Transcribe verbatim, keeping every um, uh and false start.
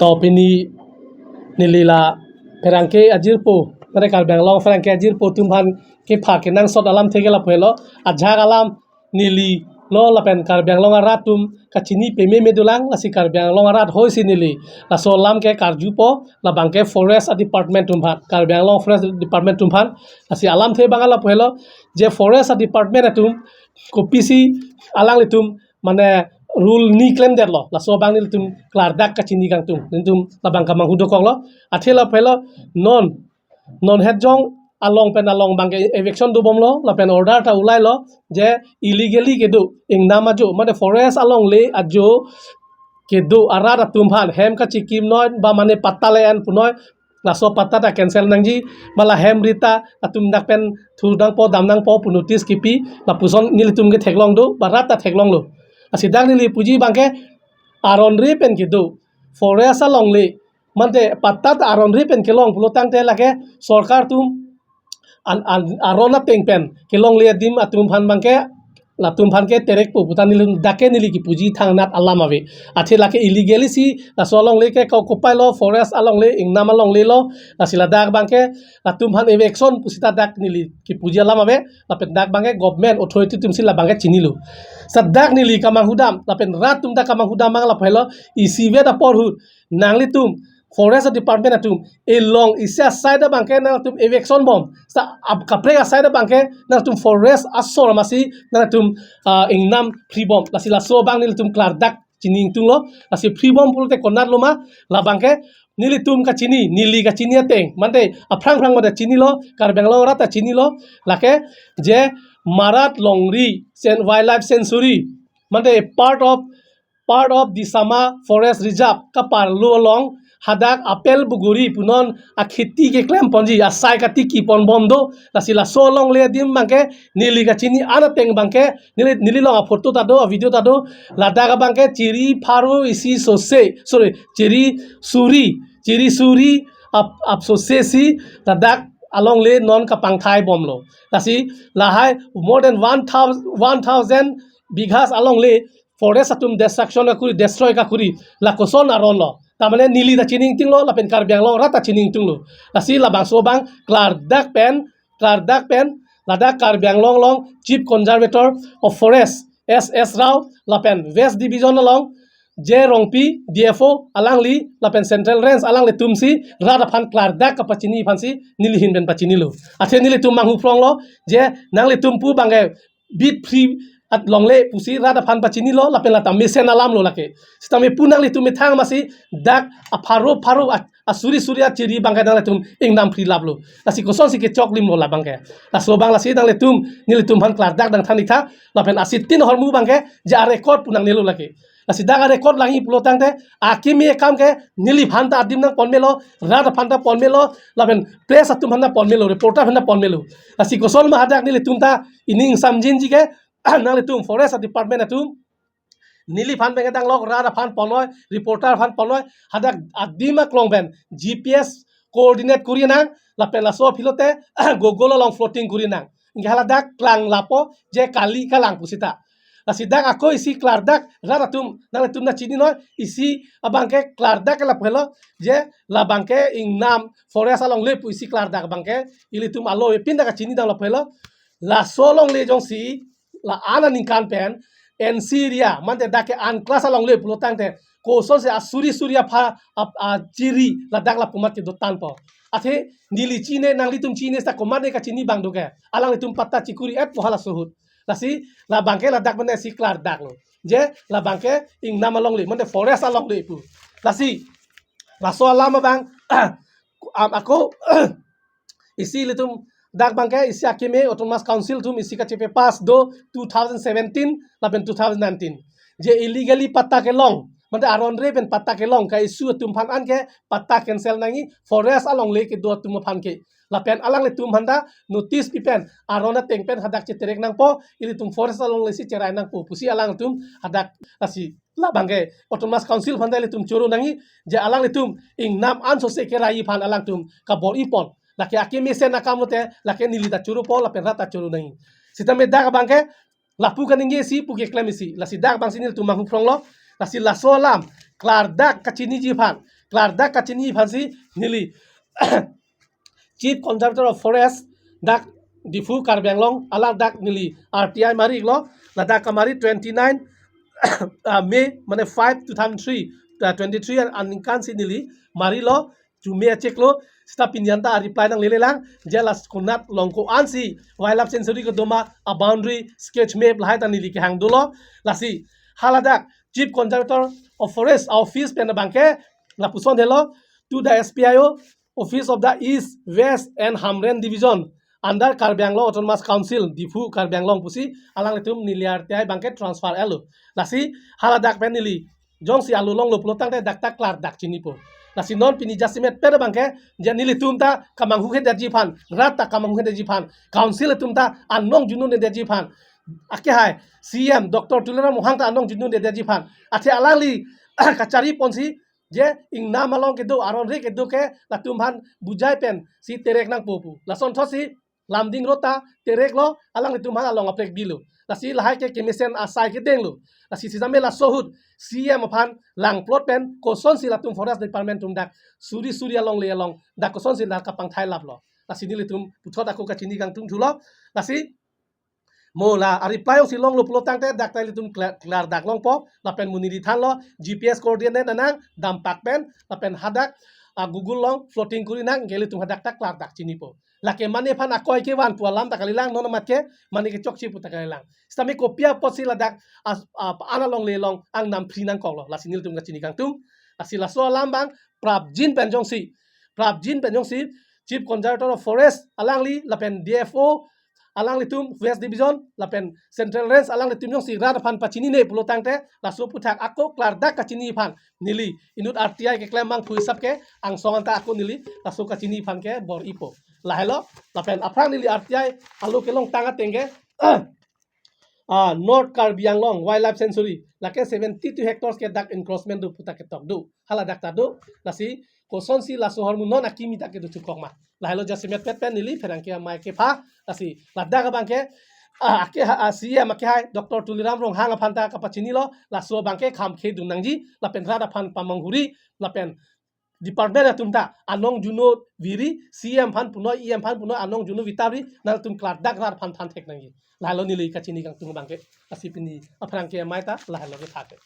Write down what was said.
To pini neli la pherangke ajirpo, mane Karbi Anglong pherangke ajirpo atum aphan kepha kenangsot alamthe ke lapu helo, ajak alam neli lo lapen Karbi Anglong arat atum kachini pememe dolang, lasi Karbi Anglong arat hoisi neli laso alam ke karjupo, labang ke forest department atum aphan, Karbi Anglong forest department atum aphan, lasi alamthe abang lapu helo, je forest department atum kopisi alanglitum mane rule ni klemdetlo, laso abang nelitum klardak kachini kangtung, nelitum labang kamanghu dokoklo. Athe lapu helo, non non het jong along pen along abang ke eviction dobomlo, lapen order ta ulailo, je illegally kedo ingnam ajo, mane forest alongle ajo kedo arat atum aphan hem kachikimnoi ba mane patta le-en punoi, laso patta ta cancel nangji, mala hem rita atum dak pen thur nangpo, dam nangpo pu notice kipi, lapuson nelitum ke theklong do, ba rat ta theklonglo. Lasi dak neli puji abang ke aron re pen kedo forest alongle, mante patta ta aron re pen kelong pulo tangte lake sorkar atum an, an, aron ateng pen kelongle adim atum aphan abang ke, latum aphan ke terekpo pu ta neli dak ke neli kipuji thangnat alam ave. Athe lake illegally si laso alongle ke ko kopai lo, forest alongle, ingnam alongle lo, lasi ladak abang ke latum aphan eviction pusi ta dak neli kipuji alam ave. Lapen dak abang ke government authority atum si labang ke chinilo. Sa dak neli kamanghudam, lapen rat atum ta kamanghudam abang lapu helo, isivet apor ahut nanglitum forest department atum elong isi aside abang ke nangtum eviction bom, sa ap kaprek aside abang ke nangtum forest asor masi nangtum, ah, ingnam free bom. Lasi laso abang nelitum klardak chini ingtunglo. Lasi free bom pulote konat lo ma, labang ke nelitum kachini, neli kachini ateng, mante aphrang phrang mate chinilo, Karbi Anglong arat ta chinilo, lake je Marat Longri Sen-, Wildlife Sanctuary, mante part of part of Disama Forest Reserve kaparlo along hadak apple buguri punon akheti keklem ponji, asai katiki ponbom do. Lasi laso alongle adim abang ke neli kachini an ateng abang ke neli, neli along aphoto ta do, avideo ta do, ladak abang ke chiri pharo isi sose, sorry, chiri suri, chiri suri ap, ap sose si ladak alongle non kapangthai bomlo. Lasi lahai more than one thousand, one thousand bighas alongle forest atum destruction kakuri, destroy kakuri, la koson aron lo. Ta mane neli ta chini ingtinglo, lapen Karbi Anglong arat ta chini ingtunglo. Lasi labangso abang klardak pen, klardak pen, ladak Karbi Anglong along Chief Conservator of Forest, S S Rao, lapen West Division along J Rongpi, D F O alangli, lapen Central Range alanglitum si rat aphan klardak kapachini aphan si neli ahin pen pachinilo. Athe nelitum manghu phronglo, je nanglitum pu abang ke beat free alongle pusi rat aphan pachinilo, lapen lata mesen alam lo lake. Sitame pu nanglitum methang masi dak apharo pharo a, asuri suri achiri abang ke nanglitum ingnam free laplo. Lasi kosonsi kechoklimlo labang ke. Laso abang lasi nanglitum, nelitum aphan klardak nangthan-ik tha, lapen asitin ahormu abang ke je arecord pu nangnelo lake. Lasi dak arecord langji pulo tangte akimi akam ke neliphan ta adim nangponmelo, rat aphan ta ponmelo, lapen press atum aphan ta ponmelo, reporter aphan ta ponmelo. Lasi koson ma hadak nelitum ta ining samjinji ke, nanglitum forest department atum neliphan abang ke danglok, rat aphan ponnoi, reporter aphan ponnoi, hadak adim aklong pen G P S coordinate kuri nang, lapen laso aphi lote Google along floating kuri nang. Anke haladak klang lapo je kali kalang pusita. Lasi dak ako isi klardak rat atum nanglitum ta chininoi, isi abang ke klardak ke lapu helo, je labang ke ingnam forest alongle pu isi klardak abang ke ilitum alo epin ta kachini dam lapu helo. Laso alongle jongsi la-an aningkan pen N C area, mante dak ke unclass alongle pulo tangte kosonsi asuri suri apha ap, achiri ladak lapu mat kedo tangpo. Athe neli chini, nanglitum chini, seta komatne kachini abang do ke. Alanglitum patta chikuri-etpo halaso ahut. Lasi labang ke ladak mane si klardak lo, je labang ke ingnam alongle, mante forest alongle pu. Lasi laso alam abang, am, ako isi ilitum dak abang ke isi akimi Autonomous Council atum isi kachepass do two thousand seventeen lapen two thousand nineteen. Je illegally patta kelong, mante aron re pen patta kelong ka-issue atum aphan an ke patta cancel nangji, forest alongle kedo atum aphan ke. Lapen alanglitum aphan ta notice pi pen aron ateng pen hadak cheterek nangpo, ilitum forest alongle si cherai nangpo pusi alangtum hadak, lasi labang ke Autonomous Council aphan ta ilitum choro nangji, je alanglitum ingnam an sose kerai aphan alangtum kabor-ipon. Lake akimi mesen akam lote lake neli ta choropo lapen rat ta choro nangji. Sitame dak abang ke lapu kaningje isi pu keklem isi. Lasi dak abang si nelitum manghu phronglo. Lasi laso alam klardak kachiniji aphan, klardak kachini aphansi neli Chief Conservator of Forest dak Diphu Karbi Anglong, alang dak neli R T I mari lo, ladak kamari twenty-nine ah, May, mane five, two thousand three, ah, twenty-three an aningkan si neli mari lo, chume achek lo, seta pini anta reply nanglele lang, je lasi konat along ko-ansi wildlife sanctuary kedo ma, a boundary, sketch map lahai ta neli kehang dolo. Lasi haladak Chief Conservator of Forest office pen abangke lapuson helo, to the S P I O, Office of the East, West and Hamren Division under Karbi Anglong Autonomous Council, Diphu, Karbi Anglong pusi alanglitum neli R T I abangke transfer elo. Lasi haladak pen neli jongsi alo longlo pulo tangte dak ta klardak chinipo. Lasi non pini jasemet pen abangke je nelitum ta kamanghu ke detji aphan, rat ta kamanghu ke detji aphan, council atum ta anong junun detji aphan, akehai C M Doctor Tuliram Ronghang ta anong junun detji aphan, athe alangli kachari ponsi je ingnam along kedo, aron re kedo ke latum aphan bujai pensi terek nangpo pu. Lasonthotsi Lumding Road ta terek lo, alanglitum aphan along aprek bilo. Lasi lahai ke kemesen asai kedeng lo. Lasi sitame laso ahut C M aphan langplot pen kosonsi latum Forest Department atum dak suri suri along le along dak kosonsi dak kapangthai laplo. Lasi nelitum puthot ako kachini kangtung thulo. Lasi mo la a reply jongsi longlo pulo tangte dak ta ilitum klar, klardak longpo, lapen mo neli thanlo G P S coordinate nanang dampak pen, lapen hadak ah, Google along floating kuri nang, ke ilitum hadak ta klardak chinipo. Lake mane aphan akoi kevan pu alam ta kalilang, non amat ke mane kechokche pu ta kalilang. Sitame kopi apotsi ladak as, ah, an along le along angnam phri nangkoklo, lasi nelitum kachini kangtung. Lasi laso alam abang prapjin pen jongsi, prapjin pen jongsi Chief Conservator of Forest alangli lapen D F O alanglitum, West Division lapen Central Range alanglitum jongsi rat aphan pachinine pulo tangte, laso aphuthak ako klardak kachini aphan neli inut R T I keklem abang pu hisap ke angsong anta ako neli laso kachini aphan ke bor-ipo. Lahelo, lapen aphrang neli R T I alo kelongtang ateng ke ah, North Karbi Anglong Wildlife Sanctuary, lake seventy-two hectares ke dak encroachment do pu ta ketok do. Haladak ta do, lasi kosonsi laso ahormu non akimi ta kedo chukok ma. Lahelo jasemet pet pen neli pherangke amei kepha, lasi ladak abangke ah, akehai, ah, C M akehai Doctor Tuliram Ronghang aphan ta kapachinilo, laso abangke kham khedun nangji, lapen rat aphan pamanghuri, lapen department atum ta anong junun viri, C M aphan punoi, E M aphan punoi, anong junun vitari, nangtum klardak rat aphan than thek nangji. Lahelo neli kachini kangtung abangke, lasi pini aphrang ke amei ta lahelo kethak ke.